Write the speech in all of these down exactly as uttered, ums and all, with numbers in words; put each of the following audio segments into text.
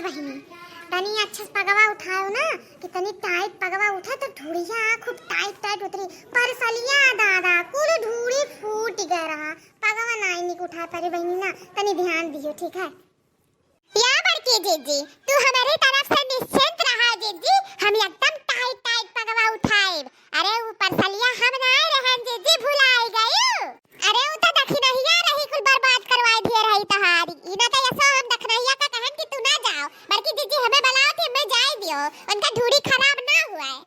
बहिनी, तनी अच्छे से पगवा उठायो ना, कि तनी टाइट पगवा उठे तो ढुड़िया खूब टाइट टाइट उतरी। परसलिया दादा, कुल ढूढ़ी फूट गए रहा, पगवा नाई निक उठा पारी बहिनी ना, तनी ध्यान दियो, ठीक है? या बड़की जीजी, तू हमरे तरफ से निश्चिंत रहा जीजी, हम एकदम टाइट टाइट पगवा उठाएब। अरे ऊ परसलिया हम नाई रहन जीजी, भुलाई गयू। अरे ऊ तो दखिनहिया रही, कुल बर्बाद करवाए दिए रही तहारी। ई ना तो यसो हम दखिनहिया का कहन कि तू ना जाओ, बड़की जीजी हमें बुलाओ थी, हमें जाए दियो, उनका ढूढ़ी खराब ना हुआ है।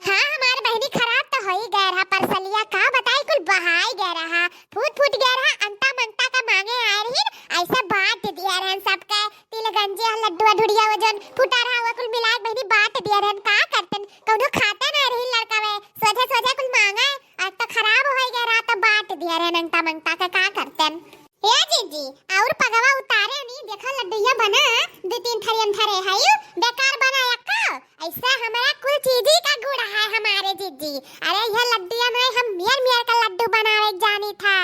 हाँ, हमार बहिनी खराब तो होई गए रहा, परसलिया का बताई, कुल बहाई गए रहा, फूट फूट गए रहा, अंता मंता का मांगे आए रही, ऐसे बांट दिया रहन सबके, तिलगंजिया, लड्डुआ, ढुड़िया, वो जौन फूटा रहा, वो कुल मिला के बहिनी बांट दिया रहन। का करतन, कौनो खाते ना रही लड़का वे, सोझे सोझे कुल मांगे, आज तो खराब होई गए रहा, तो बांट दिया रहन अंता मंता के, का करतन। ए जीजी, और पगवा उतारे नी, देखा लड्डुइया बना, दो तीन थरियन धरे है, बेकार बना यक्का। ऐसे हमारा कुल चीजी का गुण है हमारे जीजी। अरे यह लड्डुइया में हम मियर मियर का लड्डू बनावे जानी था।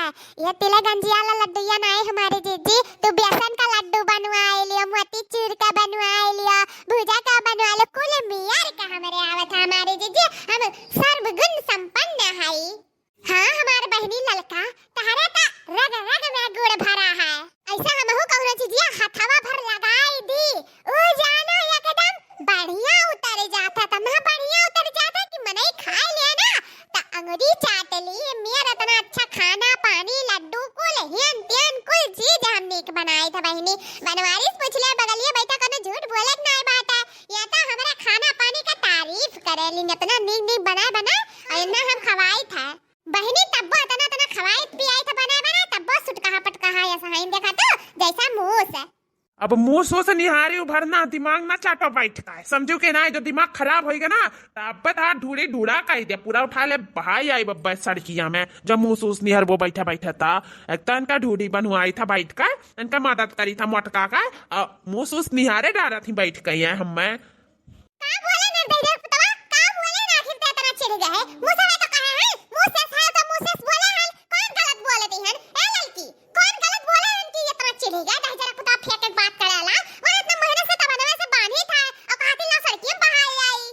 यह तिलगंजिया ला लड्डुइया नाई हमारे जीजी, तू बेसन का लड्डू बनवाए लियो, मोतीचूर का बनवाए लियो, भुजा का बनवा लो, कुल मियर का हमरे आवत है हमारे जीजी। हम सर्वगुण संपन्न है। हाँ, हमार बहिनी ललका, तहरे त रग रग में गुड़ भरा है। ऐसे हमहू कौनो चीजिया हथवा भर लगाई दी, ऊ जानो एकदम बढ़िया उतर जाता, तना बढ़िया उतर जाता कि मनई खाए ले ना, त अंगुरी चाट ली, मेर इतना अच्छा खाना, पानी, लड्डू, कुल हेन तेन, कुल चीज हम नीक बनाए था बहिनी। बनवारी से पूछ ले, बगलिए बैठा, कौनो झूठ बोले के नाई बात है, या तो हमरा खाना पानी का तारीफ करे ली, इतना नीक नीक बनाए बना, और इतना हम खवाई था। बहिनी, तब्बो अतना, अतना खवाई पियाई त बनाए बना, तब्बो सुटकहा पटकहा ऐसा है, देखा तो, जैसा मूस। अब मूस से निहारी उभरना, दिमाग ना चाटो बैठ का, समझू के ना, जो दिमाग खराब होइगा ना, तब बता ढूढ़ी ढूढ़ा कह दे, पूरा उठा ले, बहाई आई बब्बा सड़किया में, जब मूस उस निहर वो बैठा बैठा था, एक तो इनका ढूढ़ी बनवाई था बैठ का, इनका मदद करी था मोटका का, और मूस उस निहारे डारा थी बैठ गई है हम में। का बोले ना दहिजर पुतवा, का बोले ना आखिर ते इतना चिढ़ गए है? मूसवे तो कहे है, मूसेस है तो मूसेस बोले है, कौन गलत बोले दी हन? ए लड़की, कौन गलत बोले हन कि इतना चिढ़ गए? दहिजर पुतवा फेंक के बात करे ला, और इतना महीने से तबनवे से बांधी था, और कहती ला सड़कियम बहाई आई।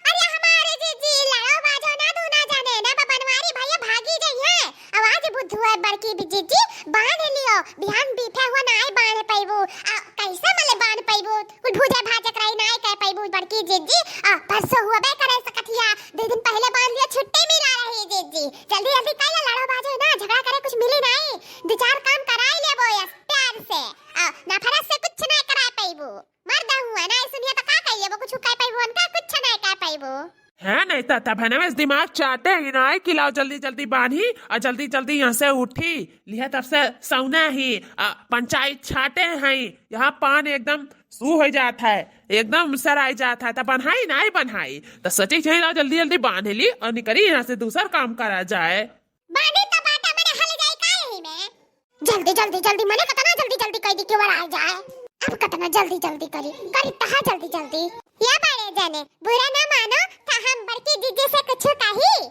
अरे हमारे जीजी, लड़ो बाजो ना, दू ना जाने ना बनवारी भैया भागी जाई है। आवाज बुद्धू है बड़की भी जीजी, बांध लियो, बिहान बीफे हुआ ना आए बांध पैबू। आ, कैसे मले बांध पैबू? कुल भूजे भाजे कराई नाई कह पैबू बड़की जीजी। आ, परसों हुआ बे करे सकथिया, दो दिन पहले बांध लिया, छुट्टी मिला रही जीजी। जल्दी जल्दी कर ले, लड़ो बाजो ना, झगड़ा करे कुछ मिली नाई। दो चार काम कराई लेबो यस प्यार से। आ, नफरत से कुछ नाई कराई पैबू। मर्द हुआ नाई सुनिया तो का कर लेबो, कुछ कह पैबू उनका, कुछ नाई कह पैबू। है नहीं तो तब है ना, बस दिमाग चाटे ही नाई कि लाओ जल्दी जल्दी बांधी और जल्दी जल्दी यहाँ से उठी। लिहा तब से सौना ही, आ, पंचायत छाटे हैं, यहाँ पान एकदम सू हो जात है, एकदम सराय जात है, त बन्हाई नाई बन्हाई, त सोचे चाहिए ला जल्दी जल्दी बांध ली और निकली यहाँ से, दूसर काम करा जाए। बांधी त बाटा मने हल जाई का यही में? जल्दी जल्दी जल्दी मने कतना जल्दी जल्दी कह दी कि वराई जाए। अब कतना जल्दी जल्दी करी, करी तहा जल्दी जल्दी। या बड़े जने, बुरा ना मानो, त हम बड़की जीजी से कुछ कही।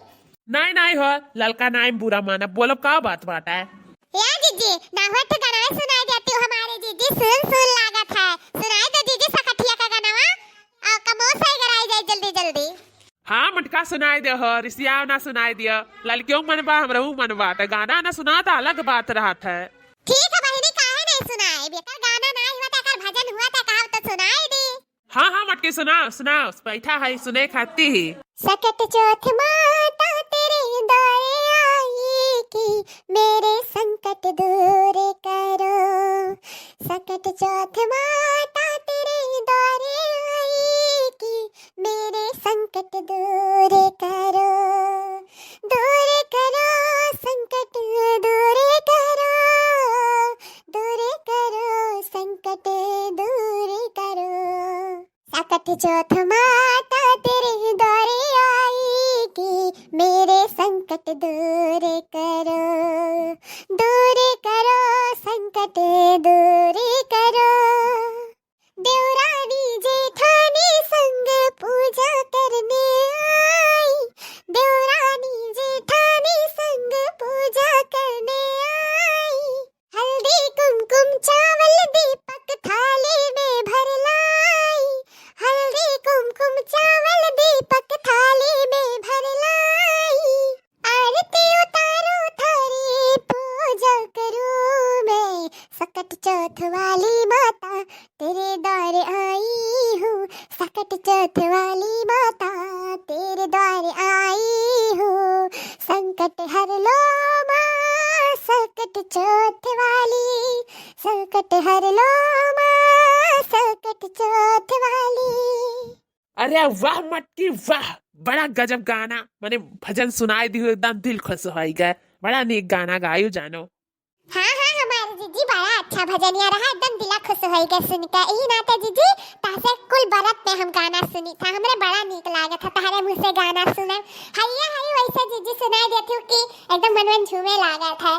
नाई, नाई हो, ललका नाई बुरा मानब, बोलब का बात बाटे? या जीजी, ना हो तो गनवा सुनाई देती हो हमारे जीजी, सुन सुन लागत है, सुनाई दे जीजी सकठिया का गनवा, आ, कमो से गराई जाए जल्दी जल्दी। हाँ मटका सुनाई दे हो, रिसियाव ना सुनाई दियो, ललकियों मन बा, हमरहू मन बा, त गाना ना सुना त अलग बात रहत है। ठीक है बहिनी, काहे नहीं सुनाए, बेकर गाना ना हुआ त एकर भजन हुआ त कहा तो सुनाई दी। हाँ, हाँ, मटकी सुनाओ, सुनाओ, बैठा है सुने खाती ही। सकट चौथ माता तेरे द्वारे आई कि मेरे संकट दूर करो। सकट चौथ माता तेरे द्वारे आई कि मेरे संकट दूर करो। दूर करो संकट, दूर करो, दूर करो संकट, दूर करो। सकट चौथ माता तेरे द्वारे आई कि मेरे संकट दूर करो, दूर करो संकट दूर करो। देवरानी जेठानी संग पूजा करने आई, देवरानी जेठानी संग पूजा करने आई। हल्दी कुमकुम चावल दीपक थाली में भर ला। माता तेरे द्वार आई हूँ, सकट चौथ वाली माता तेरे द्वार आई हूँ, संकट हर लो माँ सकट चौथ वाली, संकट हर लो माँ सकट चौथ वाली। अरे वाह मटकी वाह, बड़ा गजब गाना, माने भजन सुनाई दिहु, एकदम दिल खुश होइ गए। बड़ा नीक गाना गायु जानो। हाँ हाँ, हमारे जीजी बड़ा अच्छा भजनिया रहा, एकदम दिला खुश होइ गए सुन के। यही नाते जीजी, तासे कुल बरत में हम गाना सुनी था, हमरे बड़ा नीक लागत था तहरे मुँह से गाना सुने। हरिया हरी वैसे जीजी सुनाई देती हूँ कि एकदम मनवन झूमे लागत है।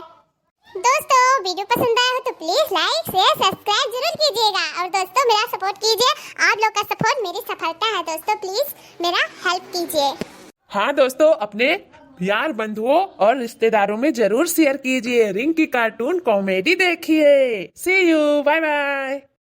दोस्तों, वीडियो पसंद आया हो तो please like, share, subscribe जरूर कीजिएगा। और दोस्तों, मेरा support कीजिए, आप लोग का support मेरी सफलता है। दोस्तों, please मेरा help कीजिए। हाँ दोस्तों, अपने यार बंधुओं और रिश्तेदारों में जरूर share कीजिए। रिंकी cartoon comedy देखिए। See you, bye bye।